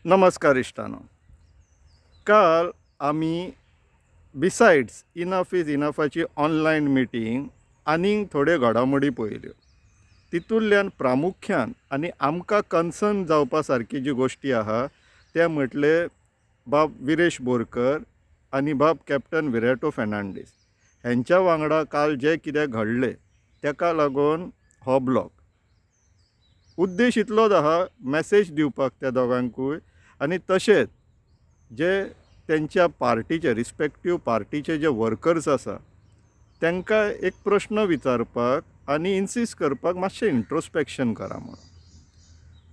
नमस्कार इश्टानो. काल आमी बिसायड्स इनफ is इनफाची ऑनलायन मिटींग आनीक थोड्यो घडामोडी पळयल्यो. तितूंतल्यान प्रामुख्यान आनी आमकां कन्सर्न जावपा सारकी ज्यो गोश्टी आहा ते म्हटले बाब विरेश बोरकर आनी बाब कॅप्टन विरेटो फेर्नांडीस हेंच्या वांगडा काल जें कितें घडलें तेका लागून हो ब्लॉग. उद्देश इतलोच आहा, मॅसेज दिवपाक त्या दोगांकूय आनी तशेंच जे तेंच्या पार्टीचे रिस्पेक्टीव पार्टीचे जे वर्कर्स आसा तांकां एक प्रश्न विचारपाक आनी इन्सिस्ट करपाक मातशें इंट्रोस्पेक्शन करा म्हणून.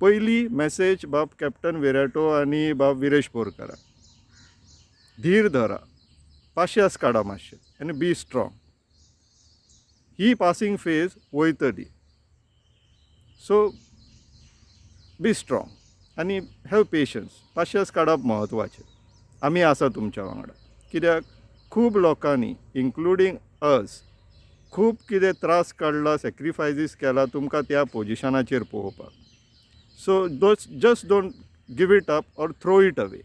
पयली मॅसेज बाब कॅप्टन विरेटो आनी बाब विरेश बोरकराक, धीर धरा, पाशियेंस काडा मातशें आनी be strong. He passing phase वयतली, सो बी स्ट्रॉंग आनी have patience. पाशियेंस काडप म्हत्वाचें. आमी आसा तुमच्या वांगडा, कित्याक खूब लोकांनी इन्क्लुडींग अस खूब कितें त्रास काडला, सॅक्रिफायसीस केला तुमकां त्या पोजिशनाचेर पळोवपाक. So just don't give it up or throw it away.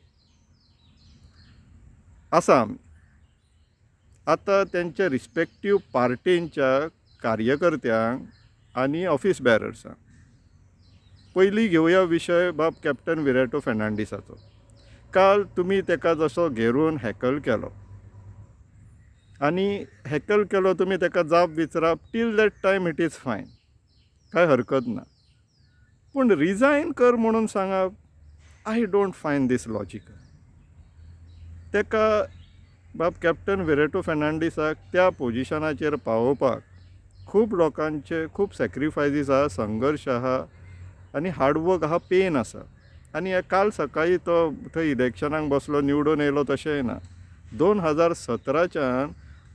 आसा आमी. आतां तेंच्या रिस्पेक्टीव पार्टींच्या कार्यकर्त्यांक आनी ऑफीस बॅरर्सांक पयलीं घेवया विशय बाब कॅप्टन विरेटो फेर्नांडीसाचो. काल तुमी तेका जसो घेरून हॅकल केलो आनी हॅकल केलो, तुमी तेका जाप विचारप, till that time it is fine, कांय हरकत ना. पूण रिजायन कर म्हणून सांगप, I don't find this logical. तेका बाब कॅप्टन विरेटो फेर्नांडीसाक त्या पोजिशनाचेर पावोवपाक खूब लोकांचे खूब सॅक्रिफायसीस आहा, संघर्श आहा आनी हार्डवर्क आहा, पेन आसा. आनी काल सकाळीं तो थंय इलेक्शनाक बसलो, निवडून येयलो तशेंय ना. 2017च्यान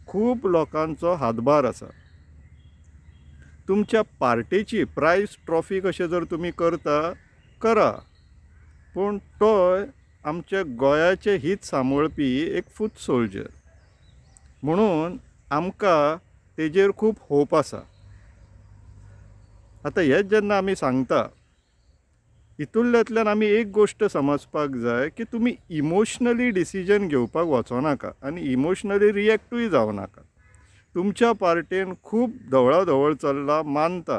खूब लोकांचो हातभार आसा. तुमच्या पार्टेची प्रायज ट्रॉफी कशें जर तुमी करता, करा, पूण तोय आमच्या गोंयाचें हीत सांबाळपी एक फूट सोल्जर म्हणून आमकां तेजेर खूब होप आसा. आतां हेंच जेन्ना आमी सांगता, हितूंतल्यान आमी एक गोश्ट समजपाक जाय की तुमी इमोशनली डिसिजन घेवपाक वचोनाका आनी इमोशनली रिएक्टूय जावं नाका. तुमच्या पार्टेन खूब धवळाधवळ चल्ला मानता,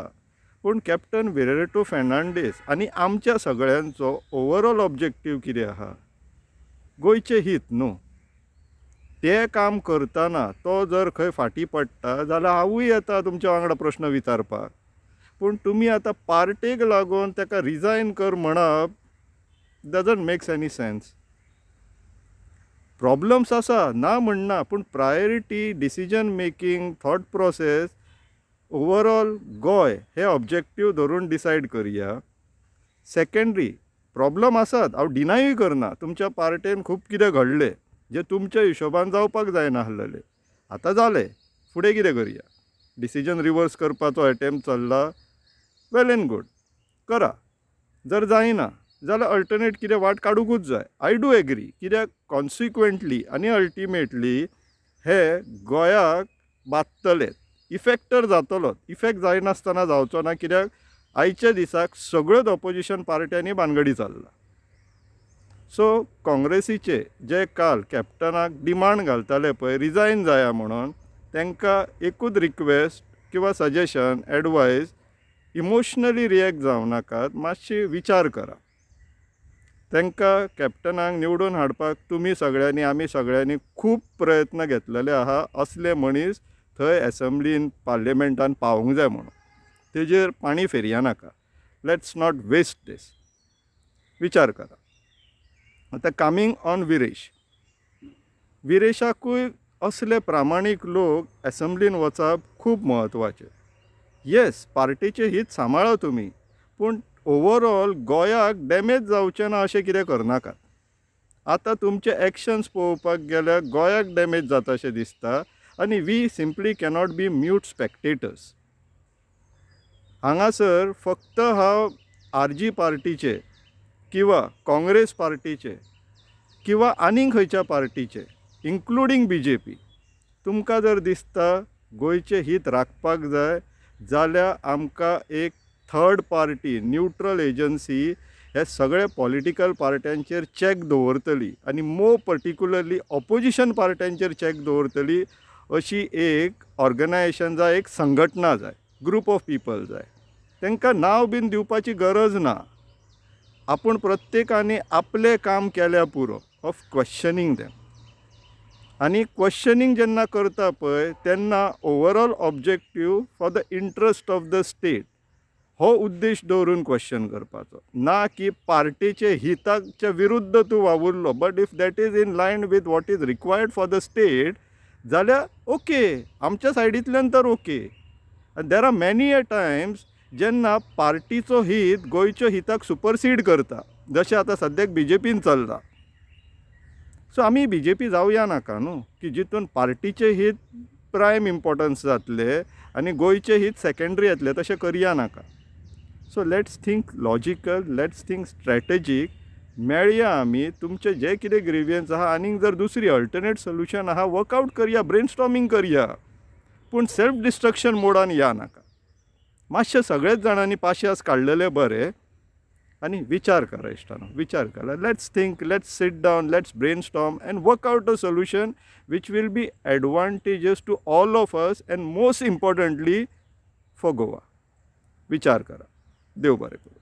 पूण कॅप्टन विरेटो फेर्नांडीस आनी आमच्या सगळ्यांचो ओवरऑल ऑब्जेक्टीव कितें आहा, गोंयचें हीत न्हू. तें काम करतना तो जर खंय फाटीं पडटा जाल्यार हांवूय येता तुमच्या वांगडा प्रश्न विचारपाक. पूण तुमी आतां पार्टेक लागून तेका रिजायन कर म्हणप doesn't makes any sense. Problems आसा, ना म्हणना, पूण priority, decision making, thought process overall Goa हे ऑब्जेक्टीव धरून डिसायड करया. सेकेंडरी प्रॉब्लम आसात, हांव डिनायूय करना, तुमच्या पार्टेन खूब कितें घडलें जें तुमच्या हिशोबान जावपाक जायना आसलेलें, आतां जालें, फुडें कितें करया. डिसिजन रिवर्स करपाचो एटेम्प्ट चल्ला, वेल एंड गूड, करा. जर जायना जाल्यार अल्टरनेट कितें वाट काडुंकूच जाय. I do agree, कित्याक कॉन्सिक्वंटली आनी अल्टिमेटली हे गोंयाक बादतलें, इफेक्ट तर जातलोच, इफेक्ट जायनासतना जावचो ना, कित्याक आयच्या दिसाक सगळ्योच ऑपोजिशन पार्ट्यांनी बानगडी चल्ला. सो काँग्रेसीचे जे काल कॅप्टनाक डिमांड घालताले पळय रिजायन जाया म्हणून, तांकां एकूच रिक्वेस्ट किंवा सजेशन, एडवायस, इमोशनली रिएक्ट जावं नाकात, मातशी विचार करा. तांकां कॅप्टनाक निवडून हाडपाक तुमी सगळ्यांनी, आमी सगळ्यांनी खूब प्रयत्न घेतलेले आहा. असले मनीस थंय एसेंब्लीन, पार्लिमेंटान पावूंक जाय म्हणून तेजेर पाणी फेरया नाका. Let's not waste this. विचार करा. आतां कमींग ऑन विरेश, विरेशाकूय असले प्रामाणीक लोक एसेंब्लीन वचप खूब म्हत्वाचें. येस, पार्टीचें हीत सांबाळा तुमी, पूण ओवरऑल गोंयाक डॅमेज जावचें ना अशें कितें करनाकात. आतां तुमचे एक्शन्स पळोवपाक गेल्यार गोंयाक डॅमेज जाता अशें दिसता आनी we simply cannot be mute spectators. हांगासर फक्त हांव आरजी पार्टीचे किंवा काँग्रेस पार्टीचे किंवा आनीक खंयच्या पार्टीचे, इन्क्लुडींग बीजेपी, तुमकां जर दिसता गोंयचें हीत राखपाक जाय जाल्यार आमकां एक थर्ड पार्टी न्युट्रल एजन्सी हे सगळे पॉलिटिकल पार्ट्यांचेर चॅक दवरतली आनी मोर पर्टिक्युलरली ऑपोजिशन पार्ट्यांचेर चॅक दवरतली अशी एक ऑर्गनायजेशन जाय, एक संघटना जाय, ग्रूप ऑफ पिपल जाय. तांकां नांव बीन दिवपाची गरज ना. आपूण प्रत्येकानी आपलें काम केल्यार पुरो ऑफ क्वेश्चनींग देम. आनी क्वेश्चनींग जेन्ना करता पळय तेन्ना overall objective for the interest of the state हो उद्देश दवरून क्वेश्चन करपाचो, ना की पार्टेचे हिताच्या विरुद्ध तूं वावुरलो. But if that is in line with what is required for the state जाल्यार ओके, आमच्या सायडींतल्यान तर okay. There are many a times जेन्ना पार्टीचो हीत गोंयच्या हिताक सुपरसीड करता, जशें आतां सद्याक बीजेपीन चल्लां. सो आमी बीजेपी जावया नाका न्हू की जितून पार्टीचें हीत प्रायम इम्पोर्टन्स जातलें आनी गोंयचें हीत सेकेंडरी येतलें, तशें करया नाका. So let's think logical, let's think strategic. मेळया आमी, तुमचें जें कितें ग्रिवियन्स आहा आनीक जर दुसरी अल्टरनेट सोल्युशन आहा, वर्कआवट करया, ब्रेनस्टॉर्मिंग करया, पूण सेल्फ डिस्ट्रक्शन मोडान या नाका. मातशें सगळेच जाणांनी पाशियेंस काडलेलें बरें आनी विचार करा इश्टानो, विचार करा. Let's think, let's sit down, let's brainstorm and work out a solution which will be advantageous to all of us and most importantly for Goa. विचार करा. देव बरें करूं.